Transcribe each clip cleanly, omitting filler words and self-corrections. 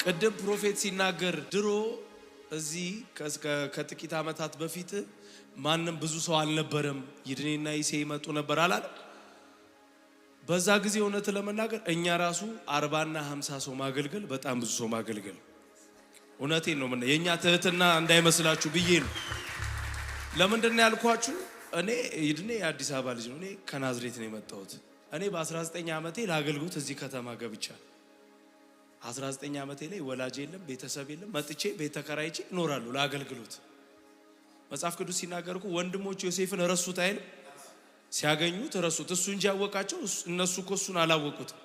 ቅድም prophet ሲናገር ድሮ እዚህ ከጥቂት ዓመታት በፊት ማንም ብዙ ሰው አልነበረም። ይድኔና ይሴ ይመጡ ነበር አላለም? በዛ ጊዜ እውነት ለመናገር እኛ ራሱ 40ና 50 ሰው ማገልገል በጣም ብዙ ሰው ማገልገል። እውነቴን ነው። ምን የእኛ ትህትና እንዳይመስላችሁ ብዬ ነው። ለምንድን ነው ያልኳችሁ? እኔ ይድኔ የአዲስ አበባ ልጅ ነው። እኔ ከናዝሬት ነው የመጣሁት። እኔ በ19 ዓመቴ ለአገልግሎት እዚህ ከተማ ገብቻለሁ። 19 ዓመቴ ላይ ወላጅ የለም፣ ቤተሰብ የለም። መጥቼ ቤት ተከራይቼ እኖራለሁ ለአገልግሎት። መጽሐፍ ቅዱስ ሲናገር እኮ ወንድሞቹ ዮሴፍን ረሱት አይልም? ሲያገኙት ረሱት። እሱ እንጂ ያወቃቸው እነሱ እኮ እሱን አላወቁትም።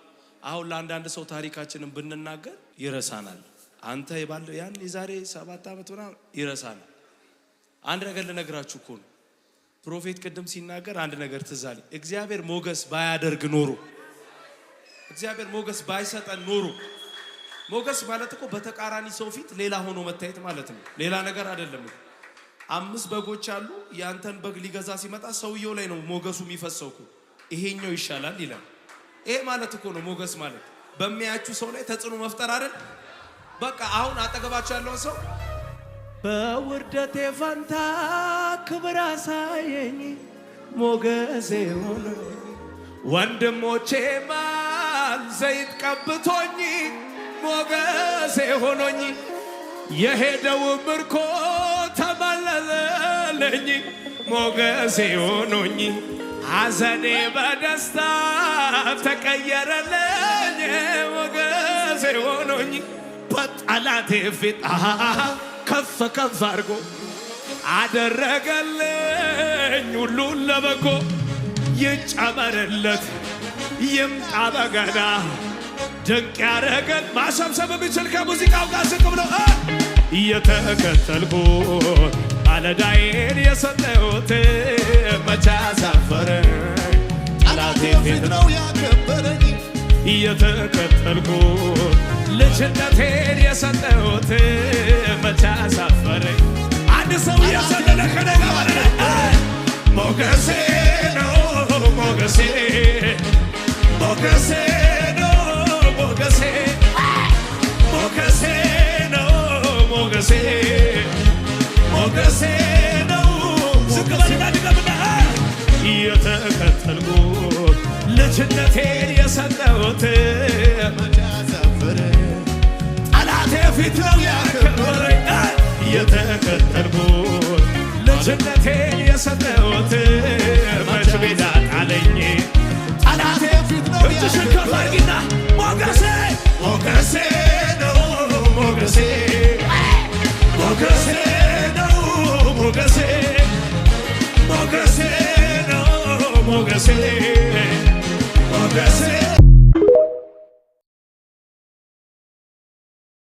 አሁን ለአንዳንድ ሰው ታሪካችንን ብንናገር ይረሳናል። አንተ የባለው ያን የዛሬ 7 ዓመት ምናምን ይረሳናል። አንድ ነገር ልነግራችሁ እኮ ነው። Prophet ቅድም ሲናገር አንድ ነገር ትዝ አለኝ። እግዚአብሔር ሞገስ ባያደርግ ኖሮ፣ እግዚአብሔር ሞገስ ባይሰጠን ኖሮ፣ ሞገስ ማለት እኮ በተቃራኒ ሰው ፊት ሌላ ሆኖ መታየት ማለት ነው። ሌላ ነገር አይደለም። አምስት በጎች አሉ። ያንተን በግ ሊገዛ ሲመጣ ሰውየው ላይ ነው ሞገሱ የሚፈሰው እኮ። ይሄኛው ይሻላል ይላል። ይሄ ማለት እኮ ነው ሞገስ ማለት፣ በሚያያችሁ ሰው ላይ ተጽዕኖ መፍጠር አይደል? በቃ አሁን አጠገባችሁ ያለውን ሰው በውርደቴ ፈንታ ክብር አሳየኝ፣ ሞገሴ ሆነ፣ ወንድሞቼ ማል ዘይት ቀብቶኝ ሞገሴ ሆኖኝ የሄደው ምርኮ ተመለሰልኝ፣ ሞገሴ ሆኖኝ ሐዘኔ በደስታ ተቀየረልኝ፣ ሞገሴ ሆኖኝ በጠላቴ ፊት ከፍ ከፍ አድርጎ አደረገልኝ ሁሉን ለበጎ። ይጨመርለት ይምጣ በገና፣ ድንቅ ያረገን ማሰብሰብ የሚችል ከሙዚቃው ጋር ዝቅ ብሎ እየተከተልኩት ማለዳዬን የሰጠሁት መቼ አሳፈረኝ፣ ጠላቴ ፊት ነው ያከበረኝ። እየተከተልኩት ልጅነቴን የሰጠሁት መቼ አሳፈረኝ። አንድ ሰው እየዘለለ ከኔ ጋር ማለት ሞገሴ ነው፣ ሞገሴ፣ ሞገሴ ነው፣ ሞገሴ፣ ሞገሴ ነው፣ ሞገሴ፣ ሞገሴ ነው። ዝቅ በልና ድገምና እየተከተልኩት ልጅነቴን የሰጠሁት መቼ አሳፈረኝ፣ ጠላቴ ፊት ነው ያከበረኝ። እየተከተልኩት ልጅነቴን የሰጠሁት መች ሜዳ ጣለኝ ጠላቴ ፊት ነው እጅሽን ከፍ አድርጊና ሞገሴ፣ ሞገሴ ነው፣ ሞገሴ፣ ሞገሴ ነው፣ ሞገሴ፣ ሞገሴ ነው፣ ሞገሴ፣ ሞገሴ።